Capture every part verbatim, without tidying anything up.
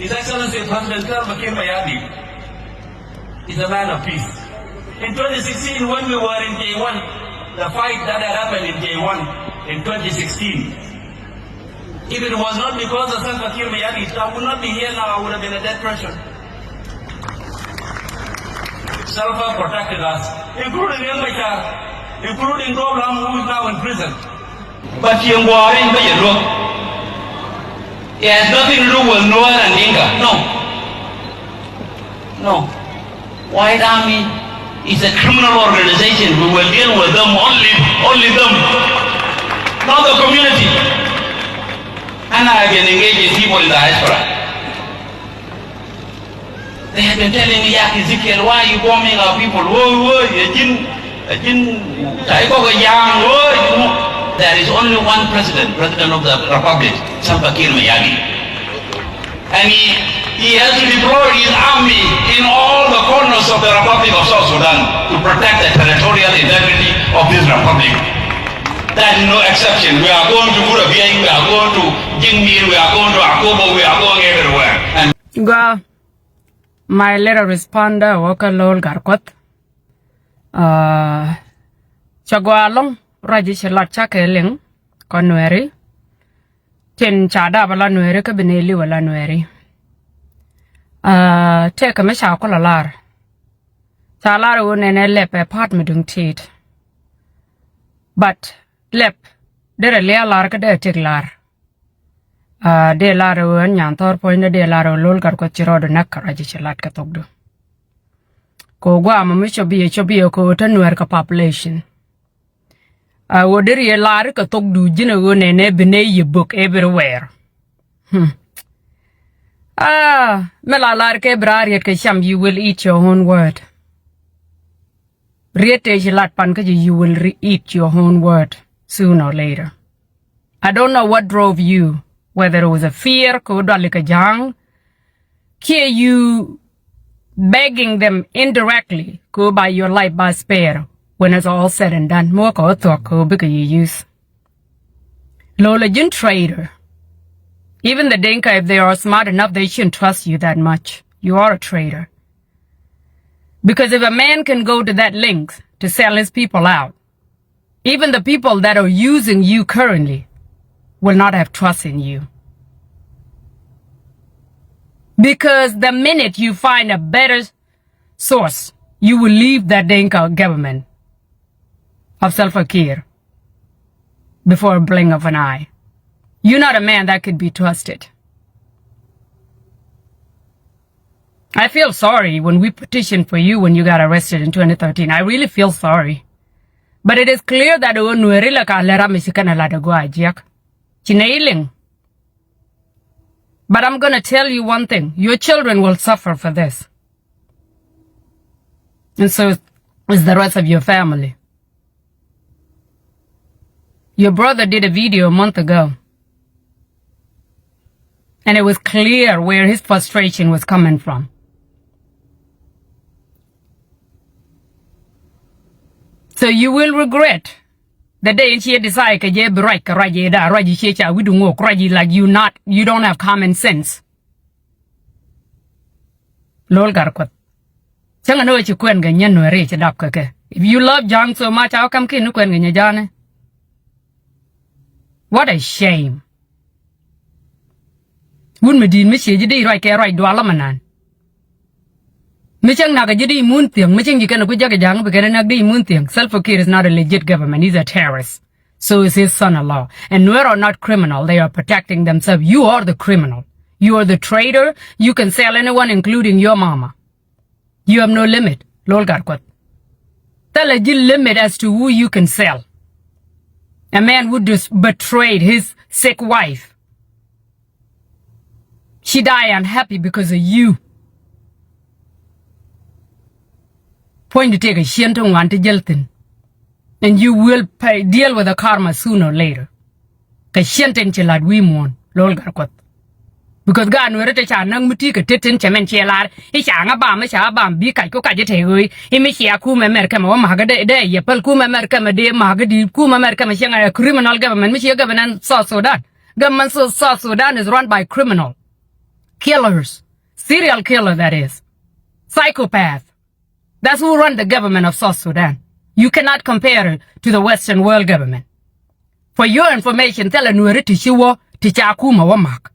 His Excellency President Salva Kiir Mayardit is a man of peace. In twenty sixteen, when we were in J one, the fight that had happened in J one in twenty sixteen, if it was not because of Salva Kiir Mayardit, I would not be here now. I would have been a dead person. Salva protected us, including Riek Machar, including Dr. Lam, who is now in prison. But Yengwari, but you look, it has nothing to do with Nuer and Dinka. No. No. White Army is a criminal organization. We will deal with them, only, only them. Not the community. And I have been engaging people in diaspora. They have been telling me, "Yak Ezekiel, why are you bombing our people? Woi, woi, a jin, a jin, tai ko ga yang, woi, you know." There is only one president, president of the republic, Salva Kiir Mayardit. And he, he has to deploy his army in all the corners of the Republic of South Sudan to protect the territorial integrity of this republic. There is no exception. We are going to Burabia, we are going to Jingbir, we are going to Akobo, we are going everywhere. And Gua, my little responder, wä kä Lol Garkuoth. Uh, cɛ gua lɔŋ, ruac i̱ ci lat cakɛ liŋ kɔ Nuɛri. Tin ca dap ala Nuɛri kä bi nɛy li̱w ala Nuɛri. Uh, tëëkɛ mi ca kulɛ lar. Ca lar ɣöö nɛnɛ lɛp ɛ pa̱a̱t mi duŋ ti̱i̱t. But lɛp derɛ lia̱a̱ lar kä derɛ tëk lar. Ah, dee lar ɣöö ɛn Nyanthɔr Puɔ̱nydä, dee lar ɣöö Lol Garkuoth ci rɔɔdu näk kɛ ruac i̱ ci lat kɛ thokdu. Kɛ ɣöö gua̱a̱mɔ mi cop i̱ cop i̱ kɛ ɣöö te Nuɛr kɛ population. Ah, ɣöö deri ɛ lar kɛ thokdu ji̱n ɛ ɣöö nɛnɛ bi nɛy yɛ book everywhere. Hmm. Ah, mi la lar kɛ bi raar riet kɛ cam, you will eat your own word. Riet tëë ci lat pan kä ji̱, you will re-, eat your own word sooner or later. I don't know what drove you, whether it was a fear, kɛ ɣöö duali kɛ ja̱a̱ŋ, kiɛ you begging them indirectly, kɛ ɣöö ba your life ba spare when it's all said and done. Mi wä kɛ ɣä thuɔ̱k kɛ ɣöö bikɛ you use. Lol a ji̱n traitor. Even the Dinka, if they are smart enough, they shouldn't trust you that much. You are a traitor. Because if a man can go to that length to sell his people out, even the people that are using you currently will not have trust in you. Because the minute you find a better source, you will leave that Dinka government of Salva Kiir before a blink of an eye. You're not a man that could be trusted. I feel sorry when we petitioned for you when you got arrested in twenty thirteen. I really feel sorry. But it is clear that ɣöö Nuɛri lɛ ka lɛ ram mi ci kɛn a lat a gɔaa jiäk. Ci nɛy liŋ. But I'm gonna tell you one thing. Your children will suffer for this. And so is the rest of your family. Your brother did a video a month ago. And it was clear where his frustration was coming from. So you will regret the day in ci decide kɛ jɛ bi ruac kɛ ruac i̱ da ruac i̱ ci ca wi̱du ŋok ruac i̱, like, you not, you don't have common sense. Lol Garkuoth. Cäŋɛ ni ɣöö ci kuɛn kɛ nyɛ Nuɛri ci dap kɛ kɛ. If you love Ja̱a̱ŋ so much, how come kiɛ ni kuɛn kɛ nyɛ Ja̱a̱ŋ ni? What a shame. Wut mi di̱i̱t mi ciɛ ji̱ di ruac kɛ ruac dual lɔ mi naan. Mi cäŋ nak ji̱ di mun thiäŋ, mi cäŋ ji̱ kɛn ku jäk Ja̱a̱ŋ bi kɛn nak di mun thiäŋ. Salva Kiir is not a legit government, he's a terrorist. So is his son-in-law. And Nuer are not criminal. They are protecting themselves. You are the criminal. You are the traitor. You can sell anyone, including your mama. You have no limit. Lol Garkuoth. Thilɛ ji̱ limit as to who you can sell. A man who just betrayed his sick wife. She died unhappy because of you. Puɔ̱nydu tëëkɛ ciɛn ti ŋuan ti jäl thi̱n. And you will pay, deal with the karma sooner or later. Kɛ ciɛn tin ci la̱t wi̱i̱ muɔ̱ɔ̱n, Lol Garkuoth. Because gaat Nuɛri te ca näk mi ti̱i̱ kɛ tet tin cɛ mɛn ciɛ lar i̱ ca ŋa bam, i̱ ca bam bi kac ku kac i̱ te ɣöö i̱ mi cia kumɛ America mɛ wä ma̱a̱kä dee, dee yɛ päl kumɛ America mɛ dee ma̱a̱kä di kumɛ America mɛ ciɛ ŋa criminal government mi ciɛ government South Sudan. Government South, South Sudan is run by criminal. Killers. Serial killer, that is. Psychopath. That's who run the government of South Sudan. You cannot compare it to the Western world government. For your information, thilɛ Nuɛri ti ci wä, ti ca kumɛ wä mak.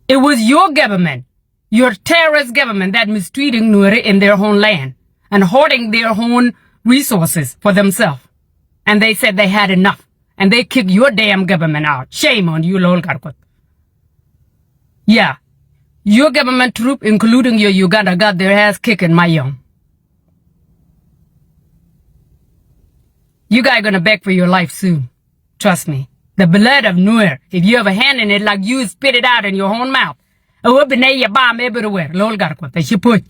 It was your government, your terrorist government, that mistreating Nuɛri in their own land and hoarding their own resources for themselves. And they said they had enough. And they kicked your damn government out. Shame on you, Lol Garkut. Yeah. Your government troop, including your Uganda, got their ass kicked in Mayom. You guys gonna beg for your life soon. Trust me. The blood of Nuer, if you have a hand in it, like, you spit it out in your own mouth. Ɛ wä bi nɛy yɛ bam everywhere. Lol Garkut, ɛ ci puɔ̱c.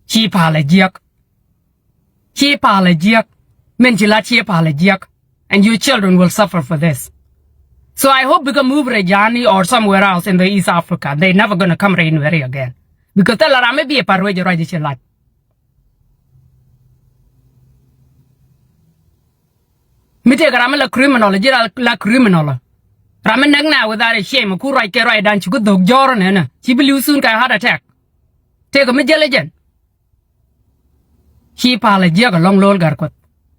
Ci palä jiäk. Ci palä jiäk. Min ci lat ci palä jiäk. And your children will suffer for this. So I hope bikɛ move rɛ Jani or somewhere else in the East Africa. They never gonna come rɛ Nuɛri again. Because thilɛ ram mi bi ɛ pa̱r ruec ruac ci lat. Mi tëëkɛ ram mi la criminal, ji̱ la criminal. Ram mi näk na without a shame, ku ruac kɛ ruacdan ci ku dhok jɔr nɛnɛ. Ci bi li̱w soon kɛ heart attack. Tëëkɛ mi jäl ɛ jɛn. Ci palä jiäk ɛlɔ̱ŋ Lol Garkut.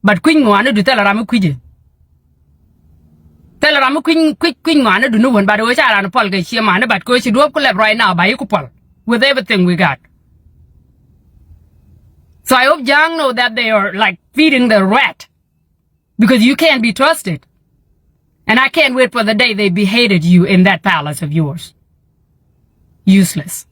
But kui̱ny ŋuani du thilɛ ram mi kui̱cɛ. Thilɛ ram mi kui̱ny, kui̱ny, kui̱ny ŋuani du ni wän, but wee ca ran puɔl kɛ ciɛ mani, but kɛ wee ci duɔ̱ɔ̱p ku lɛp right now, ba yi ku puɔl. With everything we got. So I hope Ja̱a̱ŋ know that they are, like, feeding the rat. Because you can't be trusted. And I can't wait for the day they beheaded you in that palace of yours. Useless.